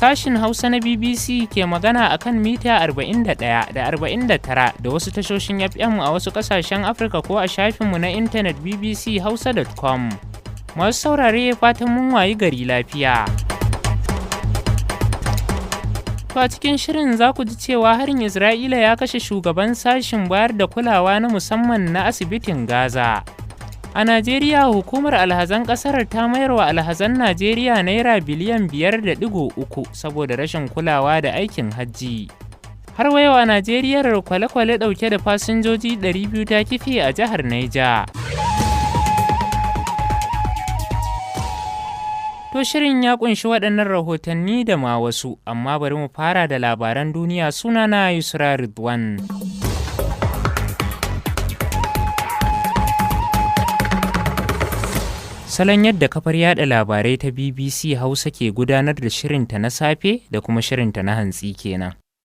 Sashin Hausa na BBC ke magana a kan mita 41 da 49 da wasu tashoshin FM a wasu ƙasashen Afirka ko a shafinmu na intanet bbchausa.com. Masu saurare, fatan mun wayi gari lafiya. To, a cikin shirin za ku ji cewa harin Isra'ila ya kashe shugaban sashin bayar da kulawa na musamman na asibitin Gaza. A Najeriya, hukumar alhazan ƙasar ta mayar wa alhazan Najeriya naira biliyan 5.3 saboda rashin kulawa da aikin hajji. Har wa yau a Najeriya, kwale-kwale ɗauke da fasinjoji 200 ta kife a jihar Naija. To, shirin ya kunshi waɗannan rahotanni da ma wasu, amma bari mu fara da labaran duniya. Sunana Yusra Ridwan. Salon yadda kafar yada labarai ta BBC Hausa ke gudanar da shirinta na safe da kuma shirinta na hantsi kenan.